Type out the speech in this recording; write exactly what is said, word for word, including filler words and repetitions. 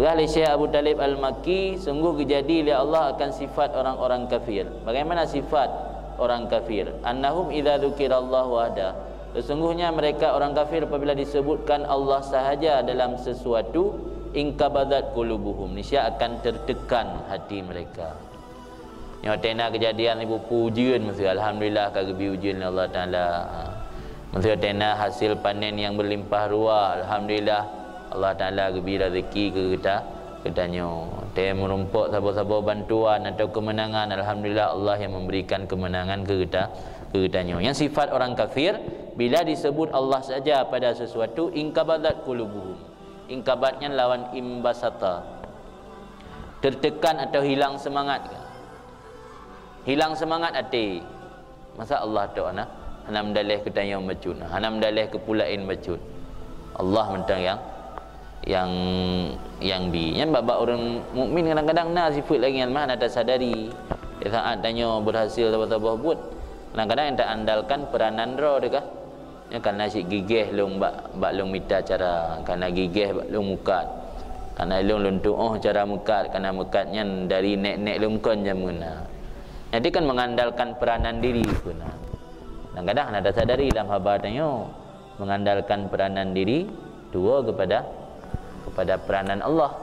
Peugah lé Syekh Abu Thalib Al-Makki, sungguh geujadi lé Allah akan sifat orang-orang kafir. Bagaimana sifat orang kafir? Annahum idza dzukirallahu wahda. Sesungguhnya mereka orang kafir apabila disebutkan Allah sahaja dalam sesuatu, inqabadat qulubuhum, niscaya akan tertekan hati mereka. Nyoe tena keujadian ibu pu ujeuen, meuseu alhamdulillah ka geubri ujeuen lé Allah Taala. Ha. Meuseu tena hasil panen nyang berlimpah ruah, alhamdulillah Allah Taala geubri rezeki keu geuta, geutanyoe. Teu meurumpok saboh-saboh bantuan atau kemenangan, alhamdulillah Allah yang memberikan kemenangan keu geuta, keu geutanyoe. Nyang sifat orang kafir, bila disebut Allah saja pada sesuatu, inqabadat qulubuhum. Inqabat nyan lawan inbasata. Tertekan atau hilang semangat. Hilang semangat até. Masa Allah tok na, hana meudaleh keu tanyoe bacut, hana meudaleh keu peue laén bacut. Allah mantong nyang, nyang, nyang bi. Nyan bak-bak ureuëng mukmin kadang-kadang na sifeuet lagée nyan mah hana tasadari. Di saat tanyoe berhasil saboh-saboh buet, kadang-kadang nyang taandalkan peranan droe teuh kah. Nyan kana cit gigeh lôn bak, bak lôn mita cara, kana gigeh bak lôn mukat. Kana lôn, lôn tuoh cara mukat, kana mukat nyan dari nek-nek lôn kon jameun na. Jadi kan mengandalkan peranan diri peue na. Kadang-kadang hana tasadari lam haba tanyoe, mengandalkan peranan diri tuwoe kepada, kepada peranan Allah.